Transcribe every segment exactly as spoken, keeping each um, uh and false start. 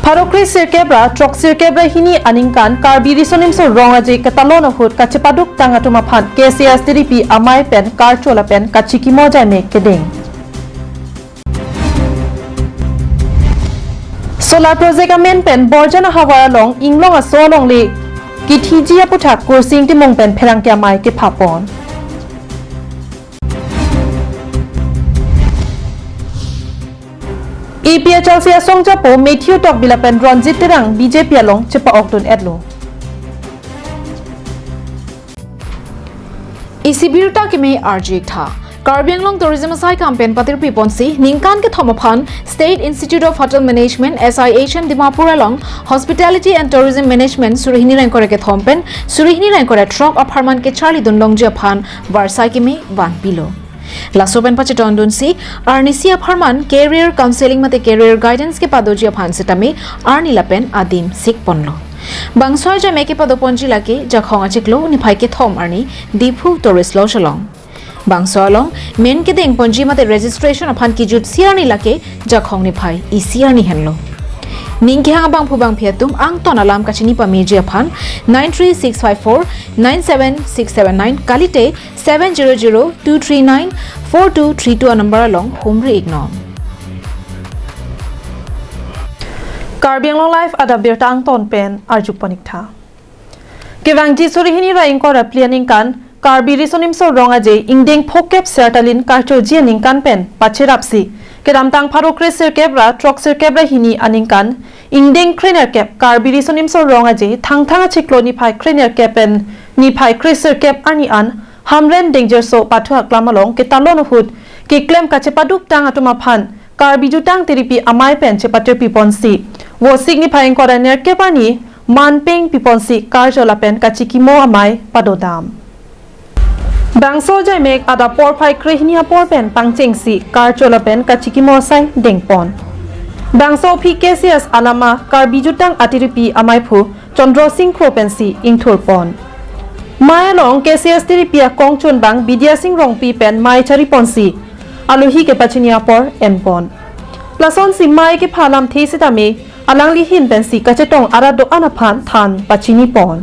Pharo kre sirkep ra throksirkep ra hini aningkan Karbi Riso Nimso Rong Aje ketalon ahut kachepaduktang atum aphan K C S tiripi amei pen karcho lapen kachikimo jaimek kedeng. Solar project amen pen Borjan ahavar along inglong aso alongle kethiji aputhak Kursing Timung pen pherangke amei kephapon. A P H L C asong japo Matthew Tokbi lapen Ronjit Terang B J P along chepa-okdun-etlo. Isi birta keme arjik tha. Karbi Anglong Tourism asai kam pen patirpi ponsi ningkan kethom aphan State Institute of Hotel Management, S I H M Dimapur along Hospitality and Tourism Management suri hini ra ingkoi ra kethom pen suri hini ra ingkoi ra throk apharman kecharlidun longji aphan varsai keme vanpilo. Laso pen pachetongdunsi arnisi apharman career counseling mate career guidance kepadoji aphan setame arni lapen adim sikponlo. Bangso ajaimek kepadoponji lake Jakhong achiklo niphai kethom arni Diphu Tourist Lodge along. Bangso along men kedengponji mate registration aphan kijutsi arni lake Jakhong niphai isi arni henlo. Ning kehang abangphu bangphi atum angton alam kachini pameji aphan nine three six five four nine seven six seven nine kalite seven zero zero two three nine four two three two anumber along humri iknon. Karbi Anglong Live adap birta angton pen arjupon-ik tha. Kevangji suri hini ra ingkoi ra phli aningkan Karbi Riso Nimso Rong Aje ingdeng phokep sertalin karchoji aningkan pen pacherapsi kedamtang pharo kre sirkep ra throksirkep ra hini aningkan ingdeng krenerkep Karbi Riso Nimso Rong Aje Thangthang achiklo niphai krenerkep pen niphai kre sirkep arni an Hamren Dengjerso pathu aklam along ketalon ahut keklem kachepaduktang atum aphan Karbi Jutang tiripi amei pen chepatirpi ponsi Vosik niphai ingkoi ra nerkep arni manpeng piponsi karcho lapen kachikimo amei padodam. Bangso ajaimek adap porphai krehini apor pen pangchengsi karcho lapen kachikimo asai dengpon. Bangso aphi K C S alama Karbi Jutang atiripi ameiphu Chandra Sing Kro pensi ingthurpon. Mei along K C S tiripi akongchunbang Bidya Sing Rongpi pen mei chariponsi alohi kepachini apor enpon. Lasonsi mei kepha alamthe setame alangli ahin pensi kachetong arat do-an aphan than pachinipon.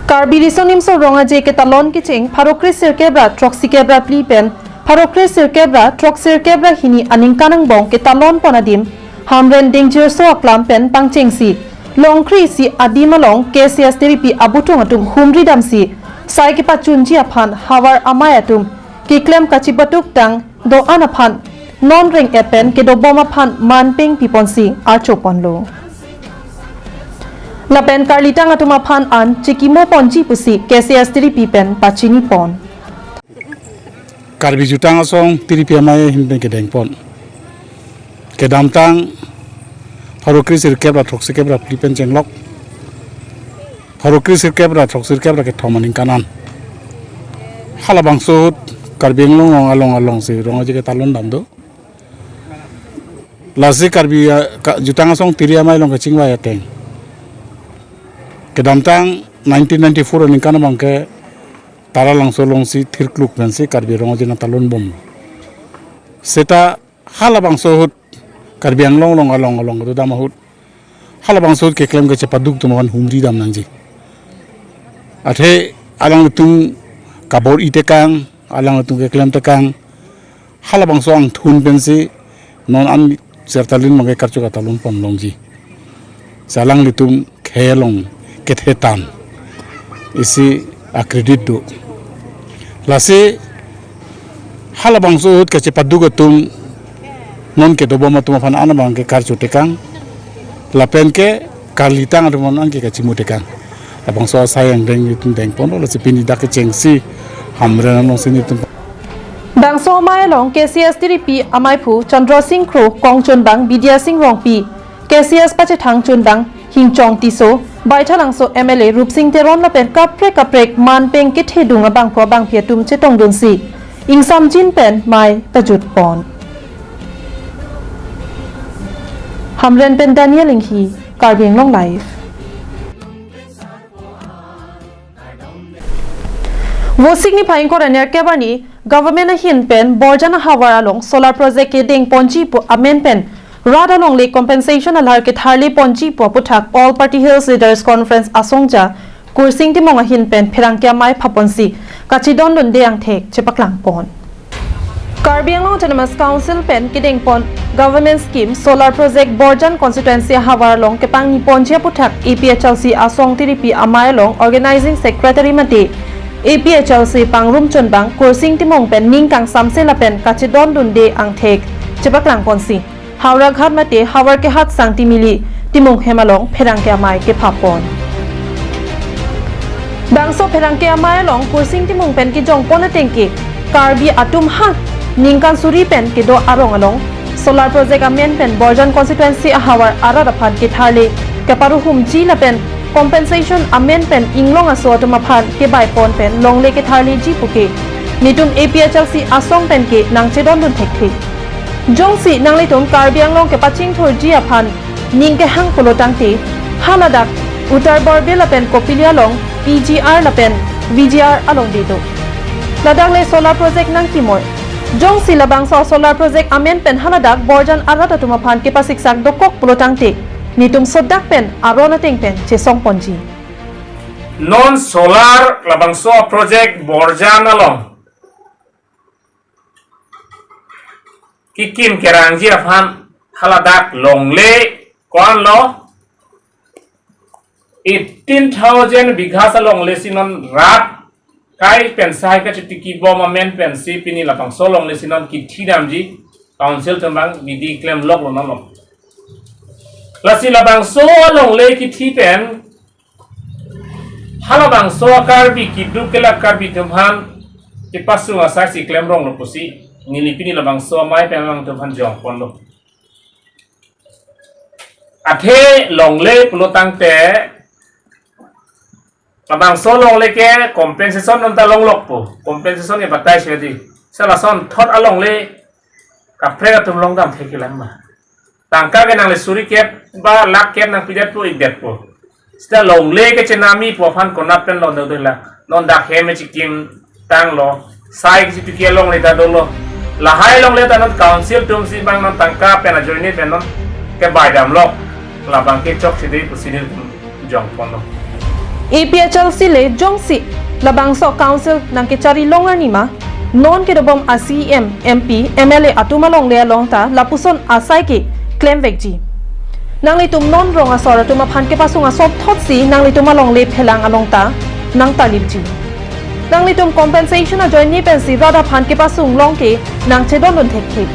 Karbi Riso Nimso Rong Aje ketalon kecheng pharo kre sirkep ra throksikep ra phli pen pharo kre sirkep ra throksirkep ra hini aningkan angbong ketalonpon adim Hamren Dengjerso aklam pen pangchengsi longkri isi adim along K C S tiripi abutung atum humri damsi sai kepachunji aphan havar amei atum keklem kachepaduktang do-an aphan non reng-et pen kedobom aphan manpeng piponsi archoponlo. Lapen karlitang atum aphan an chikimoponji pusi K C S tiripi pen pachinipon. Karbi Jutang Asong tiripi amei ahin pen kedengpon. Kedamtang pharo kre sirkep ra throksikep ra phli pen chenglok pharo kre sirkep ra throksirkep ra kethom aningkan an halabangso ahut Karbi Anglong along alongsi Rong Aje ketalon dam do. Lasi Karbi, ah, ka-, Jutang Asong tiri amei along kachingvai ateng kedamtang nineteen ninety-four aningkan abangke Taralangso alongsi thirkluk pensi Karbi Rong Aje nangtalonbom. Seta halabangso ahut Karbi Anglong along along along kedodam ahut halabangso ahut keklem kachepaduk atum aphan humri dam nangji. Athe alanglitum kabor-i tekang, alanglitum keklem tekang, halabangso angthun pensi non an sertalin abangke karcho katalonpon longji. Si alanglitum khei along kethe tan isi a-credit do. Lasi halabangso ahut kachepaduk atum non kedobom atum aphan an abangke karcho tekang lapen ke karlitang atum aphan anke kachimo tekang. Labangso asai angdeng nelitum dengponlo, lasi pini dak kechengsi Hamren alongsi nelitum. Bangso amei along K C S tiripi ameiphu Chandra Sing Kro, kongchunbang Bidya Sing Rongpi, K C S pachethang chunbang Hingchong Tisso, Baithalangso M L A Rupsing Teron lapen kaprek kaprek manpeng kethedung abangphu abangphi atum chetongdunsi ingsamjin pen mei pajutpon. Hamren pen Daniel Inghi, Karbi Anglong Live. Vosik niphai ingkoi ra nerkep arni Government ahin pen Borjan ahavar along solar project kedengponji pu amen pen Rat alongle compensation alar ketharle ponji pu aputhak All Party Hills Leaders Conference asongja Kursing Timung ahin pen pherangke amei phaponsi kachedondunde angthek chepaklangpon. Karbi Anglong Autonomous Council pen kedengpon government scheme solar project Borjan constituency ahavar along kepangni ponji aputhak A P H L C asong tiripi amei along organizing secretary mate A P H L C pangrumchunbang Kursing Timung pen ning kangsamse lapen kachedondunde angthek chepaklangponsi Howraghat mate Howraghat Sangti Mili Timung hem along pherangke amei kephapon. Bangso pherangke amei along Kursing Timung pen kejongpon atengke Karbi atum ha ningkan suri pen kedo arong along solar project amen pen Borjan constituency ahavar arat aphan ketharle keparuhumji lapen compensation amen pen inglong aso atum aphan kebaipon pen longle ketharleji puke netum A P H L C asong penke nangchedondun thekthe. Jongsi nanglitum Karbi Anglong kepachingthurji aphan ning kehang pulo tangte, haladak Uttar Borbil lapen Kopili along P G R lapen V G R along dedo. Ladak le solar project nangkimoi. Jongsi labangso solar project amen pen haladak Borjan arat atum aphan kepasiksak dokok pulo tangte, netum sodak pen aron ateng pen chesongponji. Non solar labangso project Borjan along kikim kerangji aphan haladak longle ko-anlo eighteen thousand bighas alongle si non rat kai pen sai kachitiki bom amen pensi pini labangso longle si non kithi damji council atum abang bidi klemloklo non lo. Lasi labangso alongle kithi pen halabangso Karbi kiduk kela Karbi atum aphan kepasung asai si klemronglo pusi neli pini labangso amei pen alangtum aphan jongponlo. Athe longle pulo tangte labangso longle ke compensation non ta longlokpo, compensation ke batai sedi. Selason thot alongle kaprek atum longdam thekilang ma. Tangka ke nangle suri kep ba lakh kep nangpidetpo ikdetpo. Seta longle kechenami pu aphan konat pen lo dodela. Non dak hem chikim tanglo. Sai kechituki alongle ta dolo. Lahai longle ta non council atum si bang non tangka pen ajoine pen non kebai damlo. Labang ke chokche dei pusi nelitum jongponlo. A P H L C le jongsi labangso council nangkechari long arni ma, non kedobom a C E M, M P, M L A atum alongle along ta lapuson asai ke klemvekji. Nanglitum non rong asor atum aphan kepasung asomthotsi nanglitum alongle phelang along ta nangtarlipji. Nanglitum compensation ajoine pensi rat aphan kepasung long ke nangchedondun thekthe.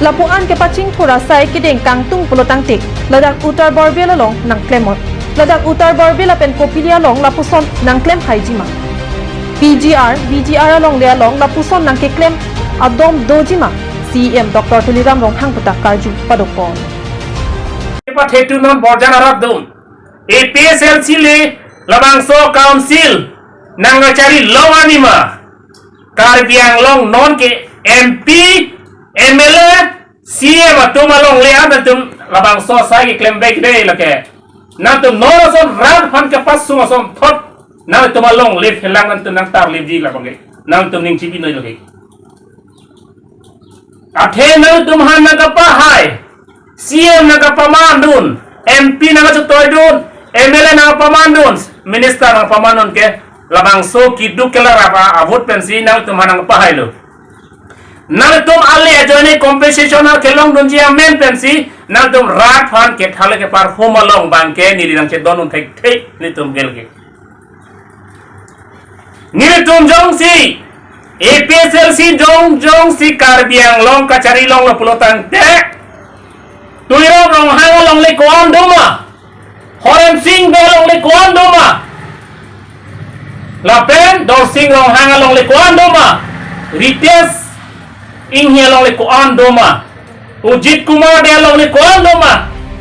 Lapu-an kepachingthur asai kedeng kangtung pulo tangte, ladak Uttar Borbil along nangklemnon. Ladak Uttar Borbil lapen Kopili along lapuson nangklem haiji ma. P G R, V G R alongle along lapuson nangkeklem adom doji ma, C E M Doctor Tuliram Ronghang puta karju padokpon. Pathe tu non Borjan arat dun. A P H L C le labangso council nangkachari long arni ma. Karbi Anglong non ke M P, M L A, C E M atum alongle an atum labangso asai ke klem back dei lake. Nangtum non ason rat aphan kepasung asomthot nangtum alongle phelang nangtum nangtarlipji labang ke. Nangtum ning chibi noi lake. Athe nangtum aphan nangkapahai, C E M nangkapamandun, M P nangkachetoidun, M L A nangkapamandun, minister nangkapamandun ke labangso kiduk kela rat a-vote pensi nangtum aphan nangpahailo. Nangtum ale ajoine compensation kelongdunji amen pensi nangtum rat aphan ketharle keparhum along abang ke neli nangchedondun thekthe nelitum gel ke. Nelitum jongsi A P H L C jong jongsi Karbi Anglong kachari longlo pulo tangte, Tuliram Ronghang alongle ko-an doma, Horen Sing Bey alongle ko-an doma, lapen Dorsing Ronghang alongle ko-an doma, Ritesh Enghi alongle ko-an doma, Ujit Kumar Dey alongle ko-an doma,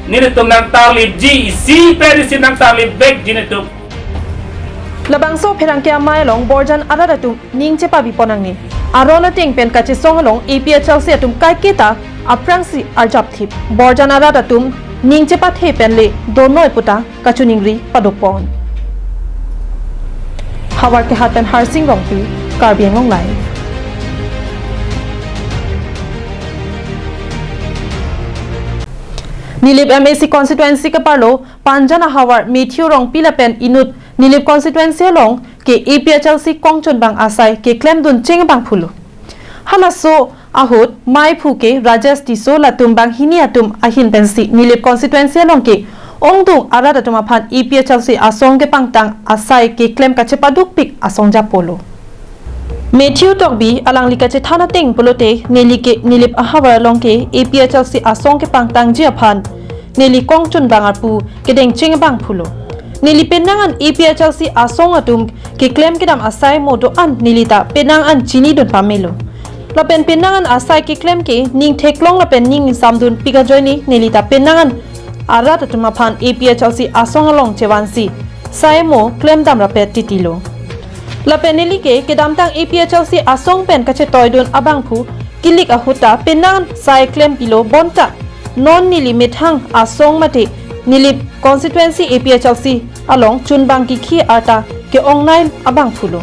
nelitum nangtarlipji, isi pen isi nangtarlip back ji nelitum. Labangso pherangke amei along Borjan arat atum ning chepabipon nangne. Aron ateng pen kachesong along A P H L C atum kaiketa aphrangsi arjapthip. Borjan arat atum ning chepathe pen le donoi puta kachiningri padokpon. Howraghat pen Harsing Rongpi, Karbi Anglong Live. Nilip M A C constituency keparlo Panjan ahavar Matthew Rongpi lapen inut Nilip constituency along ke A P H L C kongchunbang asai keklemdun cheng abangphulo. Halaso ahut maiphu ke Rajesh Tisso latum banghini atum ahin pensi Nilip constituency along ke ongdung arat atum aphan A P H L C asong kepangtang asai keklem kachepadukpik asong japolo. Matthew Tokbi alangli kachethan ateng pulote neli ke Nilip ahavar along ke A P H L C asong kepangtangji aphan neli kongchunbang arpu kedengcheng abangphulo. Neli penang an A P H L C asong atum keklem kedam asai mo do-an neli ta penang an chinidun pamelo. Lapen penang an asai keklem ke ning theklong lapen ning ingsamdunpik ajoine neli ta penang an arat atum aphan A P H L C asong along chevansi sai mo klemdam rapet titilo. Lapen neli ke kedamtang A P H L C asong pen kachetoidun abangphu kilik ahut ta penang an sai klempilo bonta non neli methang asong mate Nilip constituency A P H L C along chunbang kikhi arta ke-ongnei abangphulo.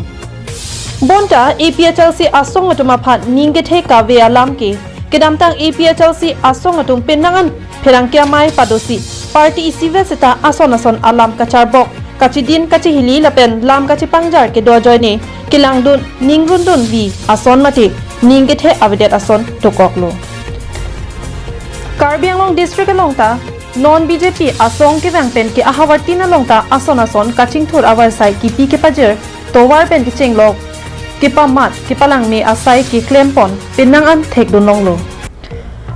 Bonta A P H L C asong atum aphan ning kethe kave alam ke kedamtang A P H L C asong atum penang an pherangke amei padosi party isivet seta ason ason alam kacharbok, kachidin, kachihili lapen lam kachepangjar kedo ajoine kelangdun ningrundunvi ason mate ning kethe avedet ason dokoklo. Karbi Anglong district along ta non B J P asong kevang pen ke ahavar tin along ta ason ason kachingthur avarsai kipi kepajir tovar pen kechenglok kepamat kepalangme asai keklempon penang an thekdunlonglo.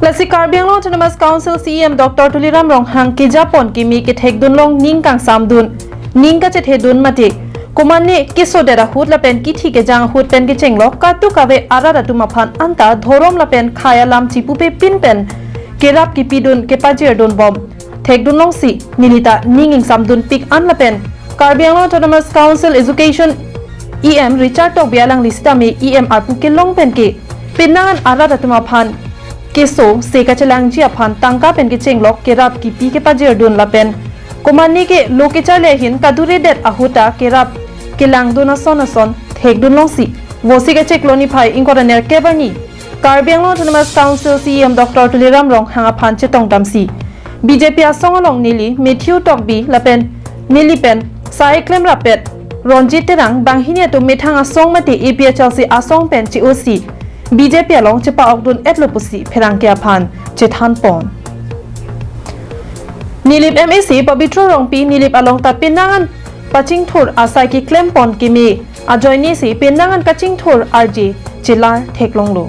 Lasi Karbi Anglong Autonomous Council C E M Doctor Tuliram Ronghang kejapon kimi kethekdunlong ning kangsamdun, ning kachethedun mate komatne kesodet ahut lapen kithi kejang ahut pen kechenglok kadokave arat atum aphan anta dhorom lapen khei alam chipupepin pen kerap kipidun kepajirdunbom thekdunlongsi neli ta ning ingsamdunpik an lapen Karbi Anglong Autonomous Council Education E M Richard Tokbi alangli sitame E M arpu kelong pen ke penang an arat atum aphan keso se kachelangji aphan tangka pen kechenglok kerap kipi kepajirdun lapen komatne ke lo kecharli ahin kaduredet ahut ta kerap kelangdun ason ason thekdunlongsi Vosik achiklo niphai ingkoi ra nerkep arni Karbi Anglong Autonomous Council C E M Doctor Tuliram Ronghang aphan chetongdamsi B J P asong along neli Matthew Tokbi lapen neli pen sai klem rapet Ronjit Terang banghini atum methang asong mate A P H L C asong pen che-osi B J P along chepa-okdun-etlo pusi pherangke aphan chethanpon. Nilip M A C Pabitra Rongpi Nilip along ta penang an pachingthur asai keklempon keme ajoinesi penang an kachingthur arje chelar theklonglo.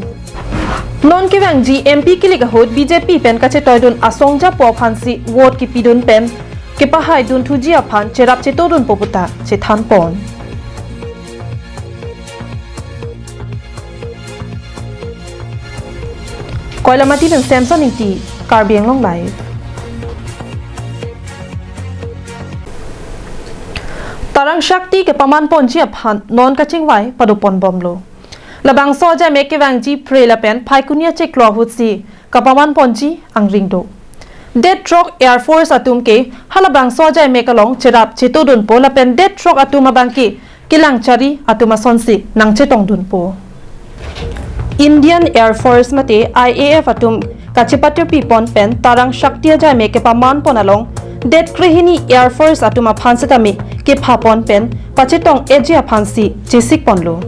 Non kevangji M P kilik ahut B J P pen kachetoidun asong japo aphansi vote kipidun pen kepahaidun thuji aphan cherap chetodunpo puta chethanpon. Koilamati pen Samson Ingti, Karbi Anglong Live. Tarang Shakti kepamanponji aphan non kachingvai padoponbomlo. Labangso ajaimek kevangji Phre lapen Phaikuni achiklo ahutsi kapamanponji angring do. Det throk Air Force atum ke halabangso ajaimek along cherap chetodunpo lapen det throk atum abangke kelangchari atum asonsi nangchetongdunpo. Indian Air Force mate I A F atum kachepatirpipon pen Tarang Shakti ajaimek kepamanpon along det krehini Air Force atum aphan setame kephapon pen pachetong-eji aphansi chesikponlo.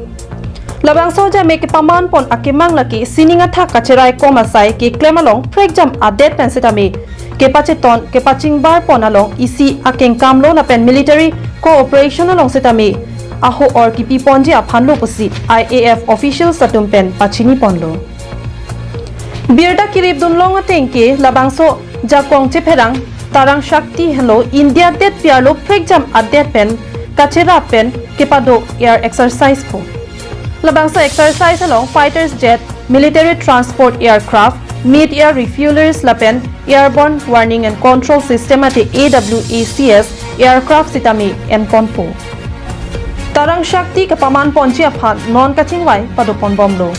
Labangso ajaimek kepamanpon akemang lake sining athak kacheraikom asai keklem along phrekjam adet pen setame kepacheton kepachingbarpon along isi akengkamlo lapen military cooperation along setame aho-or kipiponji aphanlo pusi I A F officials atum pen pachiniponlo. Birta kiripdunlong ateng ke labangso jakong chepherang Tarang Shakti henlo India detpi arlo phrekjam adet pen kacherap pen kepado air exercise po. Labangso exercise along fighters jet, military transport aircraft, mid-air refuelers lapen airborne warning and control system mate A W A C S aircraft setame enponpo. Tarang Shakti kepamanponji aphan non kachingvai padoponbomlo.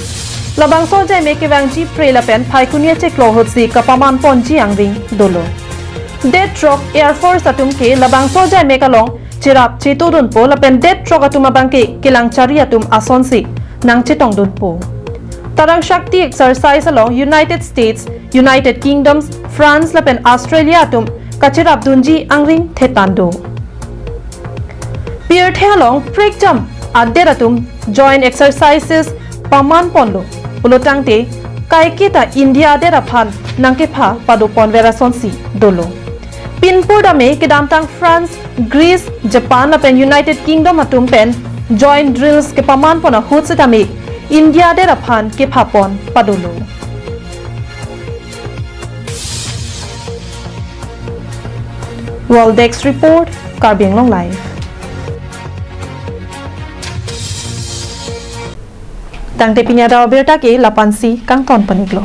Labangso ajaimek kevangji Phre lapen Phaikuni achiklo ahutsi kapamanponji angring dolo. Det throk Air Force atum ke labangso ajaimek along cherap chetodunpo lapen det throk atum abangke kelangchari atum asonsi nangchetongdunpo. Tarang Shakti exercise along United States, United Kingdoms, France lapen Australia atum kacherapdunji angring thetan do. Pirthe along prekjam adet atum joint exercises paman ponlo pulo tangte kaiketa India adet aphan nangkepha padopon ver asonsi dolo. Pinpur dame kedamtang France, Greece, Japan lapen United Kingdom atum pen joint drills kepaman pon ahut setame India adet aphan kepha pon padolo. World Desk Report, Karbi Anglong Live. Tangte pini adap abirta ke lapu-ansi kangton pon-iklo.